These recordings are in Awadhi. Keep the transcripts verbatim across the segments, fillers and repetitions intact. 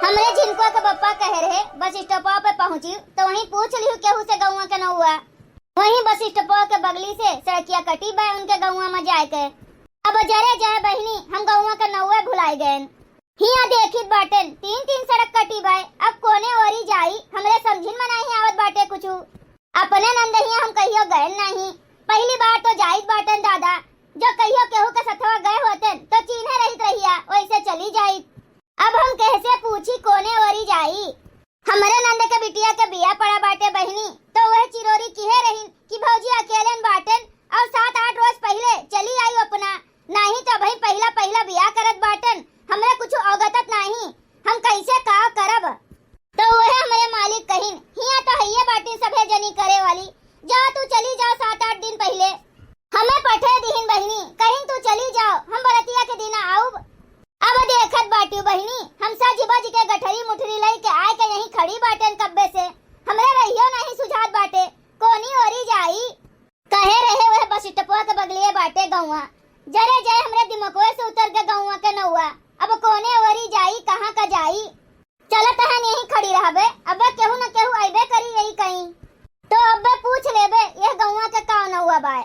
हमरे झिनकुआ के पप्पा कहे रहे, बस स्टॉपवा पे पहुँची तो वहीं पूछ लिहू केहू से गौवा के नौवा। वहीं बस स्टॉपवा के बगली से सड़किया कटी बा उनके गौवा में जाए के। अब जरे जाए बहिनी, हम गौवा के नौवे भुलाए गएन। हिया देखित बाटेन, तीन तीन सड़क कटी बाय, अब कोने ओरी जाई, हमरे समझिन में नाहीं आवत बाटे कुछु। अपने नंदहिया हम कहियो गएन नाहीं, पहली बार तो जाइत बाटेन दादा, जो कहियो केहू के सथवा गए होतेन तो चीन्हे रहित रहिया, वैसे चली जाइत। अब हम केहसे पूछी कोने ओरी जाई? हमरे नंद के बिटिया के बिया पड़ा बाटे बहिनी, तो वह चिरोरी किहे रहिन कि भौजी अकेलेन बाटेन और सात आठ रोज पहिले चली आई अपना, नाहीं तो अबहीं पहिला पहिला बिया करत बाटेन, हमरे कुछ औगतत नाहीं, हम कैसे का करब? तो वह हमरे मालिक कहिन, हिया तो हइये बाटी सभे जनी करे वाली, जा तू चली जाओ सात आठ दिन पहिले। हमें पठे दिहिन बहिनी, कहिन तू चली जाओ, हम बरतिया के दिन आउब। अब देखत बाटिउ बहिनी, हम सज बज के गठरी मुठरी लई के आए के यहीं खड़ी बाटेन कब्बे से, हमरे रहियो नाहीं सुझात बाटे, कोनी ओरी जाई। कहे रहे वह बस स्टॉपवा के बगलिए बाटे गौवा, जरे जाए हमरे दिमगवे से उतर के गौवा के नौवा, अब कोने ओरी जाई, कहाँ का जाई? चलत हन यहीं खड़ी रहबे, अबे केहू न केहू अइबे करी यही कहीं। तो अबे पूछ लेबे यह गौवा के का नौवा बाय।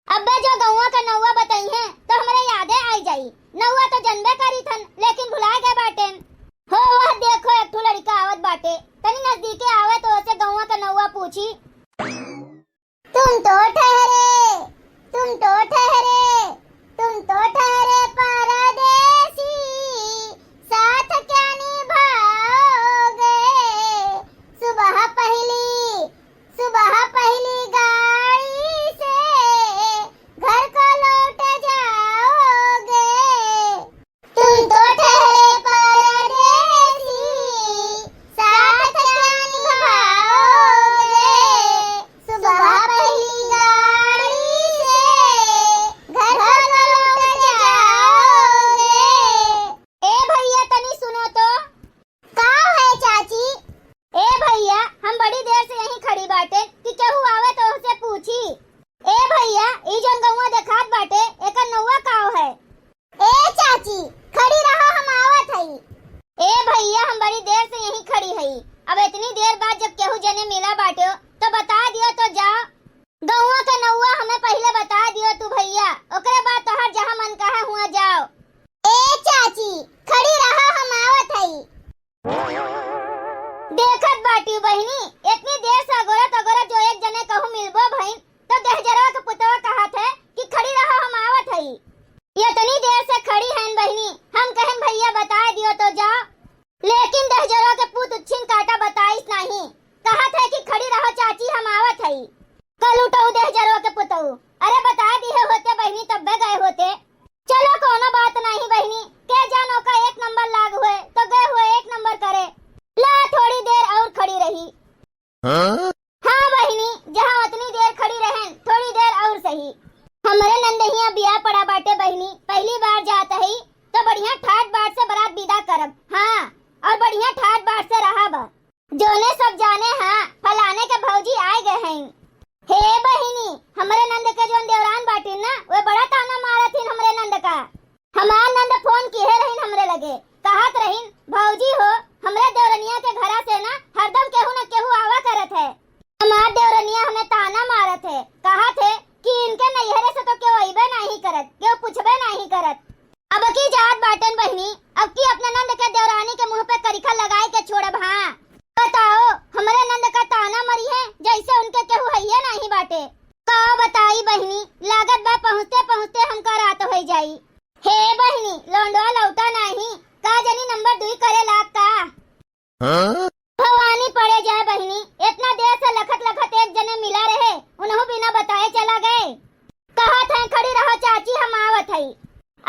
अबे जो गौवा के नौवा बतइहें तो हमरे यादे आई जाई। नौवा तो जनबे करी थन, लेकिन भुलाए गए बाटेन। हो वह देखो एक ठो लड़का आवत बाटे, तनी नजदीके आवे तो ओसे गौवा के नौवा पूछी। तुम तो ठहरे, तुम तो ठहरे, तुम तो ठहरे परदेसी, साथ क्या निभाओगे? सुबह पहली, सुबह पहली गाड़ी से घर को लौट जाओगे। तुम तो ठहरे परदेसी, साथ क्या निभाओगे? सुबह पहली गाड़ी से घर को लौट जाओगे। ए भइया, तनी सुनो तो। का है चाची? ए भइया, हम बड़ी देर से यहीं खड़ी बाटे कि केहू आवे तो ओसे पूछी। ए भइया, ई जौन गौवा देखात बाटे, एकर नौवा काव है? ए चाची, खड़ी रहो, हम आवत हई। ए भइया, हम बड़ी देर से यहीं खड़ी हई। अब इतनी देर बाद जब केहू जने मिला बाटे, तो बता दियो तो जाओ। गौवा के नौवा हमें पहिले बता दियो तू भइया, ओकरे बाद तोहर जहाँ मन कहे हुआ जाओ। ए चाची, खड़ी रहो, हम आवत हई। देखत बाटिउ बहिनी, इतनी देर से अगोरत अगोरत जो एक जने कहूँ मिलबो भइन, तो दहिजरवा के पुतवा कहत है कि खड़ी रहो, हम आवत हई। इतनी देर से खड़ी हइन बहिनी, हम कहन भइया बताए दियो तो जाओ, लेकिन दहिजरवा के पुत उच्छिन काटा बताइस नाहीं, कहत है कि खड़ी रहो चाची, हम आवत हई। कल उठऊ दहिजरवा के पुतऊ, अरे बताए दिहे होते बहिनी तब्बे गए होते। चलो, कौनो बात नाहीं बहिनी, के जान ओका एक नंबर लाग हुए, तो गए हुए एक नंबर करे। ला, थोड़ी देर और खड़ी रही। हाँ? हाँ बहिनी, जहाँ उतनी देर खड़ी रहेन, थोड़ी देर और सही। हमरे नंदहिया बियाह पड़ा बाटे बहिनी, पहली बार जात हई, तो बढ़िया ठाट बाट से बारात विदा करब। हाँ, और बढ़िया ठाट बाट से रहब। जोने सब जाने हाँ, फलाने के भौजी आए गए हैं। हे बहिनी, हमरे नंद के जोन देवरान बाटिन ना, वे बड़ा ताना मारत हिन हमरे नंद का। हमार नंद फोन किहे रहिन हमरे लगे, कहत रहिन, "भौजी हो, हमरे देवरनिया के घरा से ना हरदम केहू न केहू आवा करत है। हमार देवरनिया हमें ताना मारत है, कहत है कि इनके नैहरे से तो केहू अइबे नाहीं करत, केहू पूछबे नाहीं करत।" अब की जात बाटेन बहिनी, अब की अपने नंद के देवरानी के मुँह पे करिखा लगाए के छोड़ब। हाँ, बताओ, हमरे नंद का ताना मरी है, जैसे उनके केहू हइये नाहीं बाटे। का बताई बहिनी, लागत बा पहुँचते पहुँचते हमका रात होइ जाई। हे बहिनी, लौंडवा लौटा नाहीं, का जनी नंबर दुई करे लाग का? हाँ? भवानी पड़े जाए बहिनी, इतना देर से लखत लखत एक जने मिला रहे, उनहू बिना बताए चला गए। कहत हैं, "खड़ी रहो चाची, हम आवत हई।"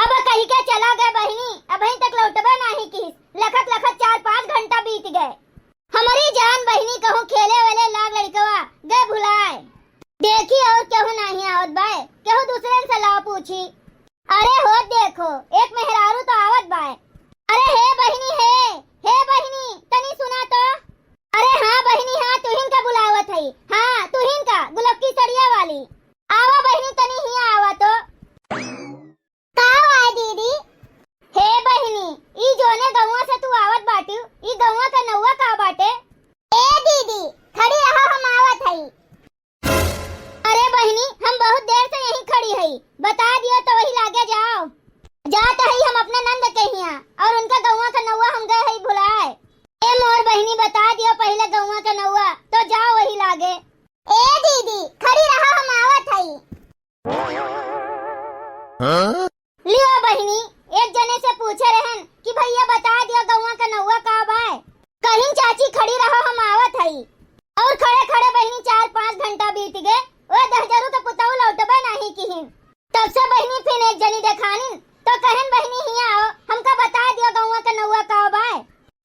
अब कही के चला गए बहिनी, अबहीं तक लौटबे नाहीं किस, लखत लखत चार पाँच घंटा बीत गए। हमरी जान बहिनी कहूँ खेले वेले लाग लड़कवा, गए भुलाए। देखी और केहू नाहीं आवत बाय, केहू दूसरे से लाओ पूछी। अरे हो देखो, एक मेहरारू तो आवत बाय। अरे हे बहिनी हे, हे बहिनी, तनी सुना तो। अरे हाँ बहिनी हाँ, तुहिन का बुलावत हई। हाँ, तुहिन का, गुलपकी सड़िया वाली। आवा बहिनी, तनी हिया आवा तो। का हुआ दीदी? हे बहिनी, ई जोने गौवा से तू आवत बाटिउ, ई गौवा का नौवा का बाटे? ए दीदी, खड़ी रहो, हम आवत हई। अरे बहिनी, हम बहुत देर से यहीं खड़ी हई, बता दियो तो वही लागे जाओ। जात हई हम अपने नंद के हियाँ, और उनका गौवा का नौवा हम गए हई भुलाए। ए मोर बहिनी, बता दियो पहिले गौवा का नौवा, तो जाओ वही लागे। ए दीदी, खड़ी रहो, हम आवत हई। हाँ? लियो बहिनी, एक जने से पूछे रहन कि भैया बता दियो गौवा का नौवा का बाय। कहिन चाची खड़ी रहो, हम आवत हई। और खड़े खड़े बहिनी चार पाँच घंटा बीत गए, ओए दहजरू के पुतऊ लौटबे नहीं किहिन। तब से बहिनी फिर एक जनी देखानिन, तो कहन बहिनी हियाँ आओ, हमका बता दियो गौवा का नौवा का बाय।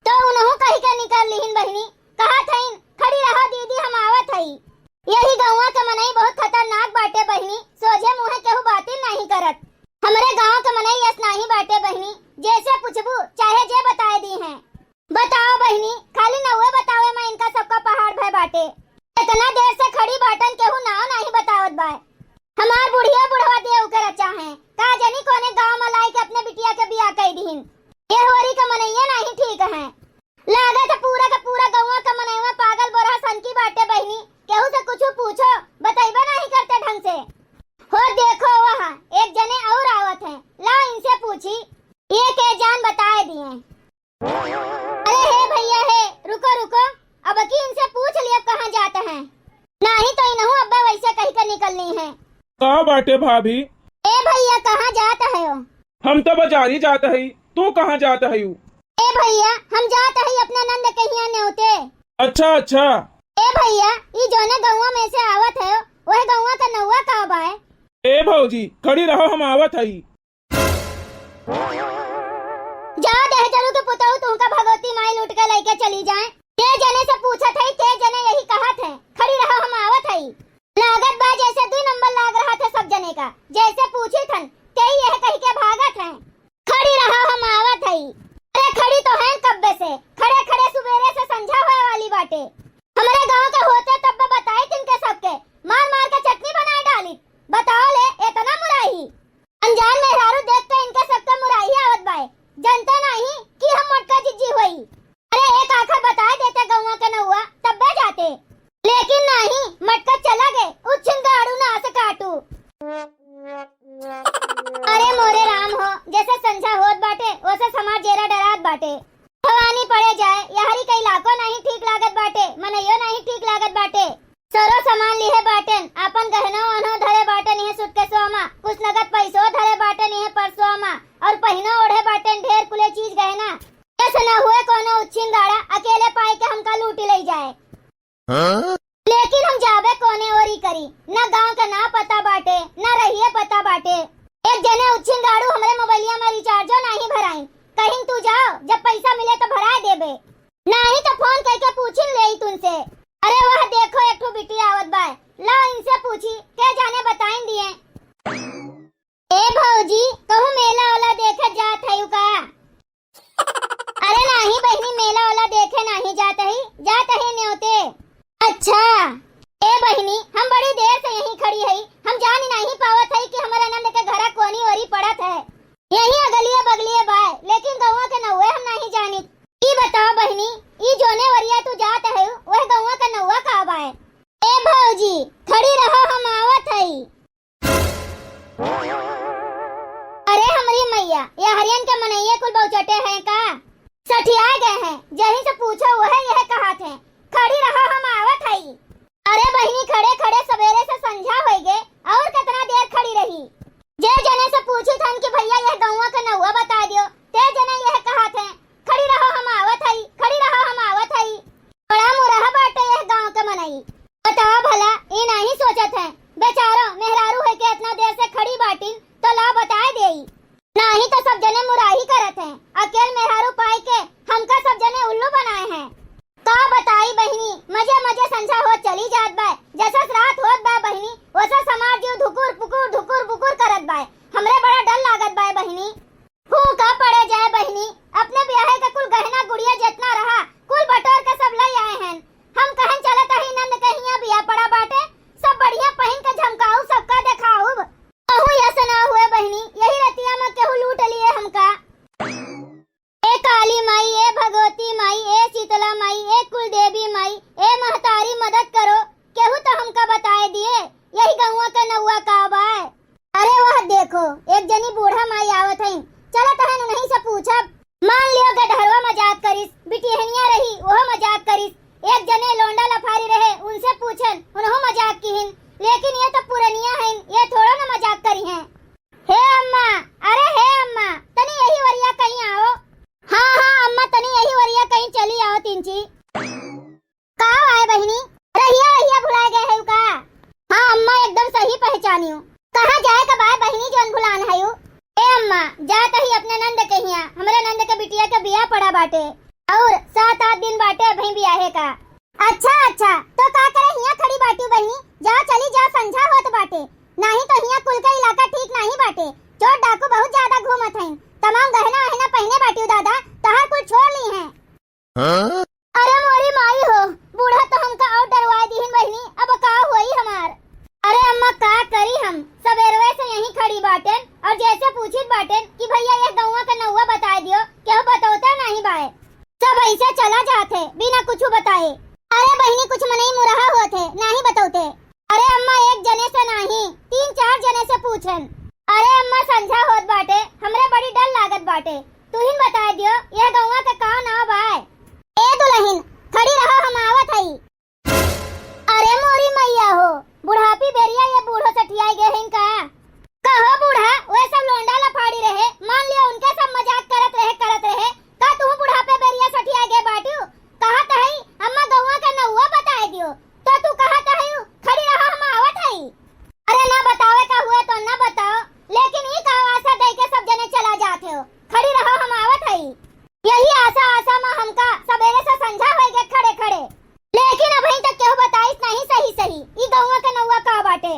तो उनहू कही के निकल लिहिन बहिनी, कहत हईन, "खड़ी रहो दीदी, हम आवत हई।" यही गौवा के मनई बहुत खतरनाक बाटे बहिनी, सोझे मुँहे केहू बातिन नाहीं करत। हमरे गाँव के मनई यस नाहीं बाटे बहिनी, जैसे पूछबू, चाहे जे बताए दीहें। बताओ बहिनी, खाली नौवे बतावे में इनका सबका पहाड़ भय बाटे। इतना देर से खड़ी बाटन, केहू नाव नाहीं बतावत बाय। हमार बुढ़िया बुढ़वा देव के रचा हैं, का जनी कौने गाँव में लाई के अपने बिटिया के बियाह कई दिहिन। ये होरी का मनइया नाहीं ठीक हैं। लागत है पूरा का पूरा गौवा का मनइया पागल बोरहा सनकी बाटे बहिनी, केहू से कुछ पूछो, बतइबे नाहीं करते ढंग से। हो देखो वहाँ एक जने और आवत हैं, ला इनसे पूछी, ये के जान बताए दिए। अरे हे भैया हे, रुको रुको, अब की इनसे पूछ लिया कहाँ जात हैं, नाहीं तो इनहू अब्बे वैसे कही के निकलनी है। का बाटे भाभी? ए भैया, कहाँ जात है हो? हम तो बाजारी जात हई, तू कहाँ जात हई? ए भैया, हम जात हई अपने नंद के हियाँ नेवते। अच्छा अच्छा। ए भैया, ई जोने गौवा में से आवत है, वह गौवा का नौवा का बाय? ए भौजी, खड़ी रहो, हम आवत हई। जा दहजरू के पुतऊ, तुहका भगवती माई लूट के लइके चली जाए। ते जने से पूछत हई, ते जने यही कहत है, "खड़ी रहो, हम आवत हई।" लागत बा जैसे दुई नंबर लाग रहा थे सब जने का, जैसे पूछी थन, ते यह कही के भागत हैं, "खड़ी रहो, हम आवत हई।" अरे खड़ी तो हैं कब्बे से, खड़े खड़े सुबेरे से संझा होए वाली बाटे। हमरे गाँव के होते तब बताई तिनके सबके, मार मार के चटनी बनाए डाली। बताओ ले, इतना मुराही। अनजान मेहरारू देख के इनके सबके मुराही आवत बाय। जनते नाहीं कि हम मोटका जिज्जी होई। अरे एक आखर बताए देते गौवा के नौवा, तब्बे जाते। लेकिन नाहीं, मटका चला गए, उच्छिन गाड़ू नास काटू। अरे मोरे राम हो, जैसे संझा होत बाटे, वैसे समाज जेरा डरात बाटे। भवानी पड़े जाए, यहरी का इलाको नाहीं ठीक लागत बाटे, मनइयो नाहीं ठीक लागत बाटे। सरो सामान लिहे बाटेन, आपन गहनो ओहनो धरे बाटेन इहे सूटकेसवा मा, कुछ नगद पैसो धरे बाटेन इहे पर्सवा मा, और पहिनो ओढ़े बाटेन ढेर कुले चीज गहना। ऐसे न हुए कोनो उच्छिन गाड़ा अकेले पाई के हमका लूटी लई जाए। हाँ? लेकिन हम जाबे कोने ओरी करी, न गाँव के ना पता बाटे, न रहिए पता बाटे। एक जने उच्छिन गाड़ू हमरे मोबाइलिया मा रिचार्जो नाहीं भराई, कहिन तू जाओ, जब पैसा मिले तो भराए देबे। नाहीं तो फोन करके पूछिन लेई तुनसे। अरे वह देखो, एक ठो बिटिया आवत बाय, ला इनसे पूछी, के जाने बताइन दिए। ए भौजी, कहूँ मेला ओला देखे जात हयू का? अरे नाहीं बहिनी, मेला ओला देखे नाहीं जात हई, जात हई नेवते। अच्छा। ए बहिनी, हम बड़ी देर से यहीं खड़ी हई, हम जान नाहीं पावत हई कि हमरे नंद के घरा कोनी ओरी पड़त है। यहीं अगलिए बगलिए बाय, लेकिन गौवा के नौवे हम नाहीं जानित। ई बताओ बहिनी, ई जोने ओरिया तू जात है, वह गौवा के नौवा का बाय? ए भौजी, खड़ी रहो, हम आवत हई। अरे हमरी मैया, यहरियन के मनइये कुल बहुचटे हैं का? सठिया गए हैं, जहीं से पूछो वह यह कहत हैं, "खड़ी रहो, हम आवत हई।" अरे बहिनी, खड़े खड़े सबेरे से संझा होई गे, और कितना देर खड़ी रही? जे जने से पूछी थन कि भैया यह गौवा के नौवा बता दियो, ते जने यह कहत हैं, "खड़ी रहो, हम आवत हई, खड़ी रहो, हम आवत हई।" बड़ा मुरहा बाटे यह गाँव के मनई। बताओ भला, ई नाहीं सोचत हैं, बेचारो मेहरारू है के इतना देर से खड़ी बाटिन, तो ला बताए देई। नाहीं तो सब जने मुराही करत हैं, अकेल मेहरारू पाई के हमका सब जने उल्लू बनाए हैं। का बताई बहिनी, मजे मजे संझा होत चली जात बाय, जसस रात होत बा बहिनी, ओसस हमार जीव धुकुर पुकुर, धुकुर पुकुर करत बाय। हमरे बड़ा डर लागत बाय बहिनी। फूंका पड़े जाए बहिनी, अपने बियाहे के कुल गहना गुड़िया जितना रहा, कुल बटोर के सब लई आए हैं। हम कहन चलत हई नंद के हियां बियाह पड़ा बाटे, सब बढ़िया पहिन के झमकाऊ, सबका देखाऊब। कहूँ यस ना हुए बहिनी, यही रतिया में केहू लूट लिए हमका। ए काली माई, ए भगवती माई, ए पड़ा बाटे। और सात आठ दिन बाटे अबहीं बियाहे का। अच्छा, अच्छा, तो का करे हियाँ खड़ी बाटिउ बहिनी? जाओ चली जाओ, संझा होत बाटे, नाहीं तो हियाँ कुल के इलाका ठीक नाहीं बाटे। चोर डाकू बहुत ज्यादा घूमत हैं, तमाम गहना वहना पहिने बाटिउ दादा, तोहार कुल छोड़ ली हैं। हाँ? अरे मोरी माई हो, बूढ़ा तो हमका और डरवाए दिहिन बहिनी, अब का होई हमार? अरे अम्मा का करी हम, सबेरवे से यहीं खड़ी बाटेन और जैसे पूछित बाटेन कि भैया यह गौवा का नौवा बताए दियो, केहू बतौते नाहीं बाए। सब ऐसे चला जात है बिना कुछ बताए। अरे बहिनी कुछ मनई मुरहा होत है, नाहीं बतौते। अरे अम्मा एक जने से नाहीं, तीन चार जने से पूछेन। अरे अम्मा संझा होत बाटे, हमरे बड़ी डर लागत बाटे, तुहिन बताए दियो यह गौवा का का नाव बाए। ए दुलहिन, खड़ी रहो, हम आवत हई। अरे मोरी मैया हो, बुढ़ापी बेरिया ये बूढ़ो सठियाई गए हैं का? कहो बूढ़ा, वे सब लोंडा लफाड़ी रहे, मान लियो उनके सब मजाक करत रहे, करत रहे, का तू बुढ़ापे बेरिया सठिया गए बाटू? कहत हई, अम्मा गौवा के नौवा बताए दियो, तो तू कहत हई, खड़ी रहो हम आवत हई। अरे ना बतावे का हुए तो ना बताओ, लेकिन ई का आशा दे के सब जने चला जात हो, खड़ी रहो हम आवत हई। यही आशा, आशा में हमका सबेरे से संझा होई गए खड़े खड़े, लेकिन अबहीं तक केहू बताइस नहीं सही सही, ई गौवा के नौवा का बाटे।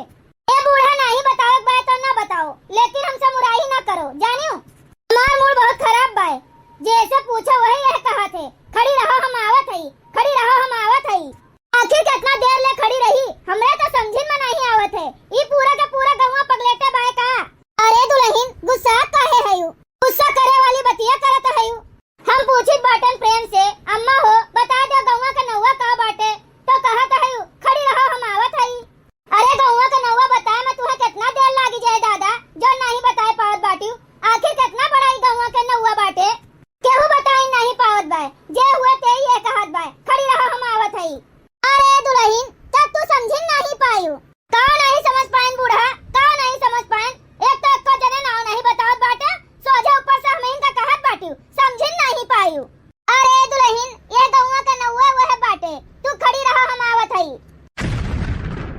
ए बूढ़ा, नाहीं बतावे के बाय तो ना बताओ, लेकिन हमसे मुराही ना करो, जानियो। हमार मूड बहुत खराब बाय, जैसे पूछो वही यह कहा थे, खड़ी रहो हम आवत हई, खड़ी रहो हम आवत हई। आखिर कितना देर ले खड़ी रही, हमरा तो समझिन में नाहीं आवत है, ई पूरा के पूरा गौवा पगलेटे बाय का? अरे दुलहिन, गुस्सा काहे हयू? गुस्सा करे वाली बतिया करत हयू। हम पूछित बाटन प्रेम से, "अम्मा हो, बता दो गौवा के नौवा का बाटे?" तो कहत हयू, "खड़ी रहो, हम आवत हई।" अरे गौवा के नौवा बताए में तुहे कितना देर लागी जाए दादा, जो नाहीं बताए पावत बाटिउ। आखिर कितना बड़ा ई गौवा के नौवा बाटे, केहू बताई नाहीं पावत बाय, जे हुए ते ये कहत बाय, "खड़ी रहो, हम आवत हई।" अरे दुलहिन, तब तू समझिन नाहीं पायू। का नाहीं समझ पाइन बूढ़ा, का नाहीं समझ पाइन? एक तो एको जने नाव नाहीं बतावत बाटे, सोझे ऊपर से हमहिन का कहत बाटिउ, समझिन नाहीं पायू। अरे दुलहिन, ये गौवा के नौवा वह बाटे, तू खड़ी रहो, हम आवत हई।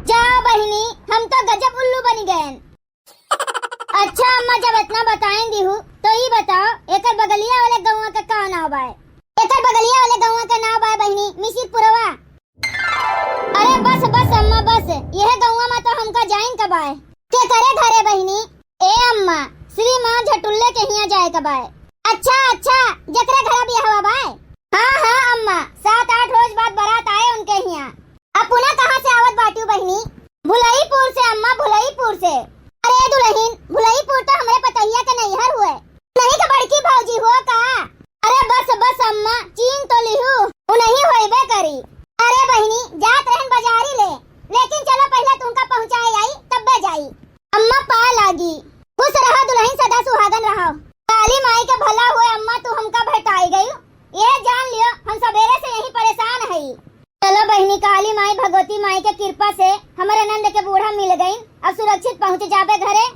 जा बहिनी, हम तो गजब उल्लू बनी गएन। अच्छा अम्मा, जब इतना बताइन दिहू, तो ई बताओ, एकर बगलिया वाले गौवा के का नाव बाय? एकर बगलिया वाले गौवा के नाव बाय बहिनी, मिसिरपुरवा। अरे बस, बस अम्मा, बस, यह गौवा में तो हमका जाइन का बाय। के करे घरे बहिनी? ए अम्मा, श्री माँ झटुल्ले के हियाँ जाए का बाय। अच्छा, अच्छा, जकरे घरा बियाहवा बाय? हाँ, हाँ अम्मा, सात आठ रोज बाद बारात आए उनके हियाँ। अब पुनः कहाँ से आवत बाटिउ बहिनी? भुलईपुर से अम्मा, भुलईपुर से। अरे दुलहिन, भुलईपुर तो हमरे पतोहिया के नैहर हुए। नहीं तो बड़की भौजी हुआ का? अरे बस, बस अम्मा, चीन तो लिहू। उ नहीं होइबे करी। अरे बहिनी, जात रहन बाजारी ले, लेकिन चलो पहले तुमका पहुँचाए आई, तब्बे जाई। अम्मा पाए लागी। खुश रहो दुलहिन, सदा सुहागन रहो। काली माई के भला हुए अम्मा, तू हमका भेटाई गई। ये जान लियो, हम सबेरे से यहीं परेशान हई। चलो बहिनी, काली माई, भगवती माई के कृपा से हमरे नंद के बूढ़ा मिल गईन, अब सुरक्षित पहुँच जाबे घरे।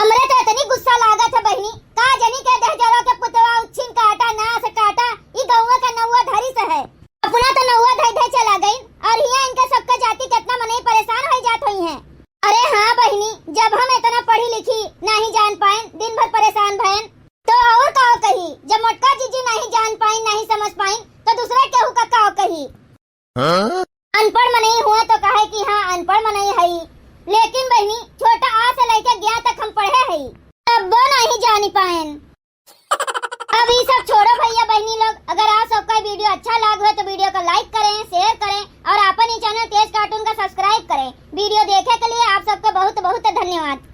हमरे तो इतनी गुस्सा लागत है बहिनी, का जनी के दहजरो के पुतवा उच्छिन काटा, नास काटा, ई गौवा का नौवा धरी से है। अपना तो नौवा धई धई चला गईन, और हियाँ इनके सबके जाति कितना मनई परेशान होई जात होइहैं। अरे हाँ बहिनी, जब हम इतना पढ़ी लिखी नाहीं जान पाएन, दिन भर परेशान भएन, तो और का कही? जब मोटका जीजी नाहीं जान पाइन, नाहीं समझ पाइन, तो दूसरा केहू का का कही? हाँ? अनपढ़ मनई हुआ तो कहे कि हाँ, अनपढ़ मनई हई, लेकिन बहिनी, छोटा आ से लेके ज्ञा तक हम पढ़े हई, तब्बो नाहीं जानी पाएन। अब ई सब छोड़ो भैया बहिनी लोग, अगर आप सबका video अच्छा लाग हो तो video को like करें, share करें और अपन ही channel तेज cartoon का subscribe करें। Video देखे के लिए आप सबको बहुत बहुत धन्यवाद।